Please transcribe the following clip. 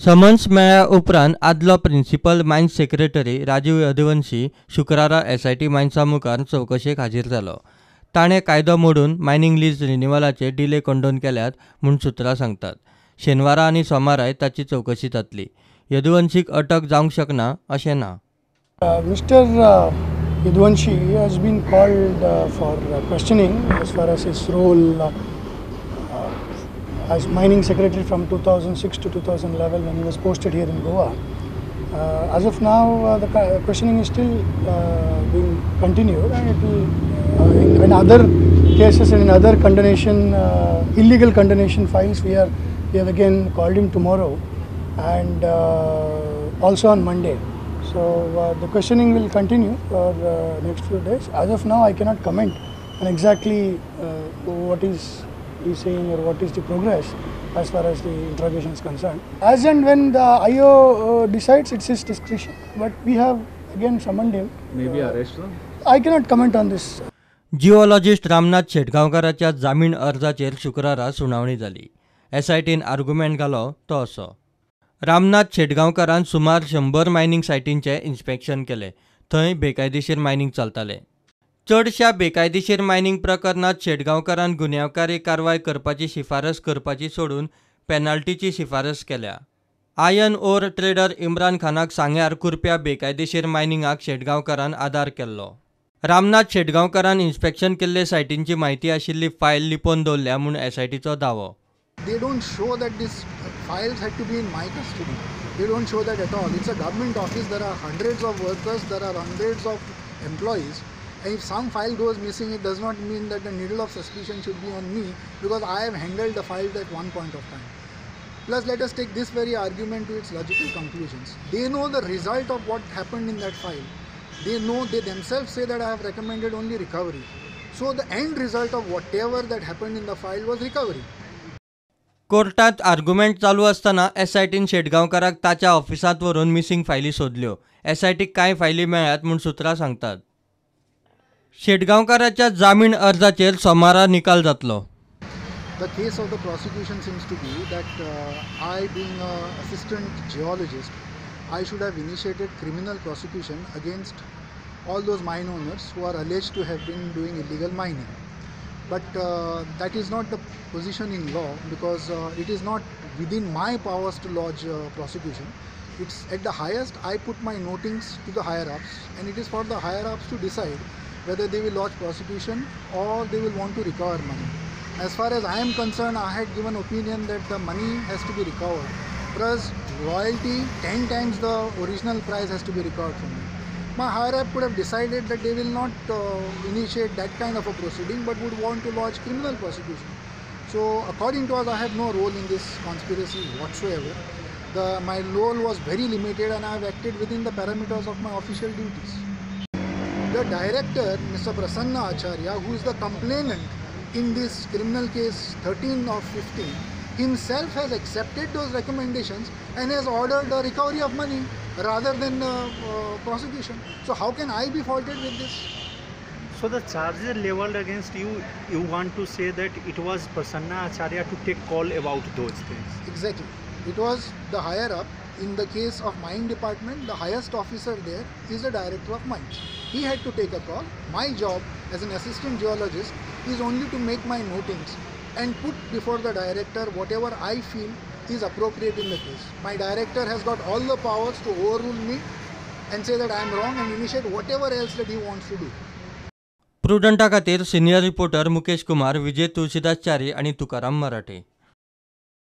Summons मेळ्ळ्या उपरांत आदलो principal mines secretary Rajiv Yaduvanshi शुक्रारा एसआयटी मायन्सा मुखार चवकशेक हाजीर जालो. ताणें कायदो मोडून मायनिंग लीज रिन्युअलाचे डिले कंडोन केल्यात म्हूण सुत्रां सांगतात. शेनवारा आनी सोमाराय ताची चवकशी जातली. यदुवंशीक अटक जावंक शकना अशें ना. Mr. Yaduvanshi has been called for questioning as far as his role as mining secretary from 2006 to 2011 when he was posted here in Goa. As of now, the questioning is still being continued, and it will in other cases and in other condonation, illegal condonation files, we have again called him tomorrow and also on Monday. So the questioning will continue for next few days. As of now, I cannot comment on exactly what is he saying or what is the progress as far as the interrogation is concerned. As and when the IO decides, it's his discretion. But we have again summoned him. Maybe arrest him? I cannot comment on this. Geologist Ramnath शेटगांवकाराच्या जामीन अर्जाचेर शुक्रारा सुनावणी जाली. एसआयटीन argument घालो तो असो. रामनाथ शेटगांवकारान सुमार 100 mining सायटींचें inspection केलें. थंय बेकायदेशीर मायनिंग चलतालें. चडश्या बेकायदेशीर मायनिंग प्रकरणांत शेटगांवकारान गुन्यांवकारी कारवाय करपाची शिफारस करपाची सोडून पेनाल्टीची शिफारस केल्या. आयर्न ओर ट्रेडर इम्रान खानाक सांग्यार कुरप्या बेकायदेशीर मायनिंगाक शेटगांवकारान आदार केल्लो. रामनाथ शेटगांवकारान इन्स्पेक्शन केल्ले सायटींची म्हायती आशिल्ली फायल लिपोवन दवरल्या म्हूण एसआयटीचो दावो. They don't show that these files had to be in my custody. They don't show that at all. It's a government office. There are hundreds of workers. There are hundreds of employees. And if some file goes missing, it does not mean that the needle of suspicion should be on me, because I have handled the file at one point of time. Plus, let us take this very argument to its logical conclusions. They know the result of what happened in that file. They know, they themselves say that I have recommended only recovery. So the end result of whatever that happened in the file was recovery. कोर्टात argument चालू आसतना एसआयटीन शेटगांवकाराक ताच्या ऑफिसांत व्हरून missing फायली सोदल्यो. एसआयटीक कांय फायली मेळ्ळ्यात म्हूण सुत्रां सांगतात. शेटगांवकाराच्या जामीन अर्जाचेर सोमारा निकाल जातलो. The case of the prosecution seems to be that I, being an assistant geologist, I should have initiated criminal prosecution against all those mine owners who are alleged to have been doing illegal mining. But that is not the position in law, because it is not within my powers to lodge prosecution. It's at the highest, I put my notings to the higher-ups, and it is for the higher-ups to decide whether they will lodge prosecution or they will want to recover money. As far as I am concerned, I had given opinion that the money has to be recovered. Plus royalty, 10 times the original price has to be recovered from me. My higher-up could have decided that they will not initiate that kind of a proceeding, but would want to lodge criminal prosecution. So according to us, I have no role in this conspiracy whatsoever. My role was very limited, and I have acted within the parameters of my official duties. The director, Mr. Prasanna Acharya, who is the complainant in this criminal case 13 of 15, himself has accepted those recommendations and has ordered the recovery of money rather than prosecution. So how can I be faulted with this? So the charges leveled against you, you want to say that it was Prasanna Acharya to take call about those things? Exactly. It was the higher up. In the case of mine department, the highest officer there is the director of mines. He had to take a call. My job as an assistant geologist is only to make my notings and put before the director whatever I feel is appropriate in the case. My director has got all the powers to overrule me and say that I am wrong and initiate whatever else that he wants to do. प्रुडंटा खातीर senior reporter Mukesh Kumar, Vijay Tulsidas Chari आनी तुकाराम मराठे.